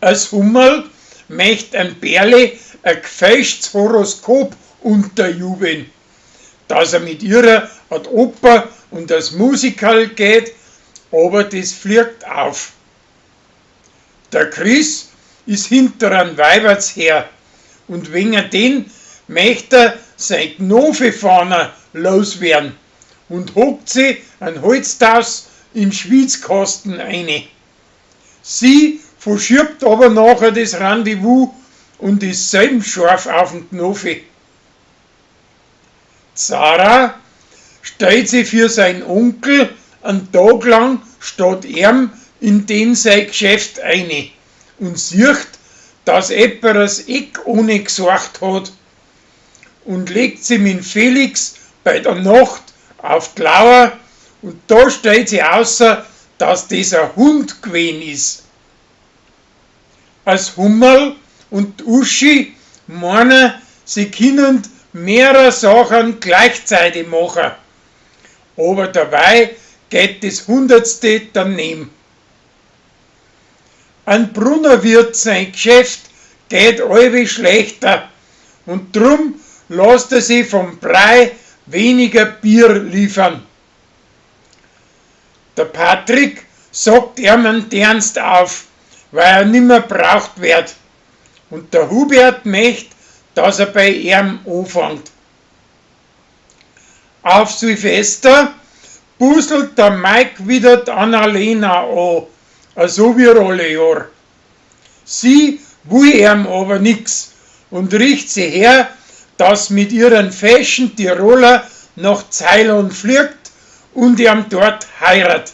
As Hummerl mecht am Berli a gfälschtes Horoskop unterjubeln, dass er mit ihrer an Oper und as Musical geht, aber des fliegt auf. Der Chris is hinter an Weiberts her und wegen den mecht er sein Gnofefahner loswerden und hockt sie an Holztaus in Schwitzkasten eine. Sie verschiebt aber nachher das Rendezvous und ist selben scharf auf den Knofe. Zara stellt sie für seinen Onkel einen Tag lang statt ihm in den sein Geschäft eine und sieht, dass jemand das Eck ohne gesorgt hat und legt sie mit Felix bei der Nacht auf die Lauer und da stellt sie außer, dass das ein Hund gewesen ist. Als Hummerl und Uschi meinen, sie können mehrere Sachen gleichzeitig machen. Aber dabei geht das 100. daneben. Ein Brunnerwirt sein Geschäft geht allweil schlechter und drum lässt er sich vom Brei weniger Bier liefern. Der Patrick sagt ihm einen Dienst auf, weil er nimmer braucht wird. Und der Hubert möcht, dass er bei ihm anfängt. Auf Silvester puzzelt der Mike wieder die Annalena an, so wie alle Jahr. Sie will ihm aber nix und riecht sie her, dass mit ihren feschen Tiroler nach Ceylon fliegt und ihm dort heirat.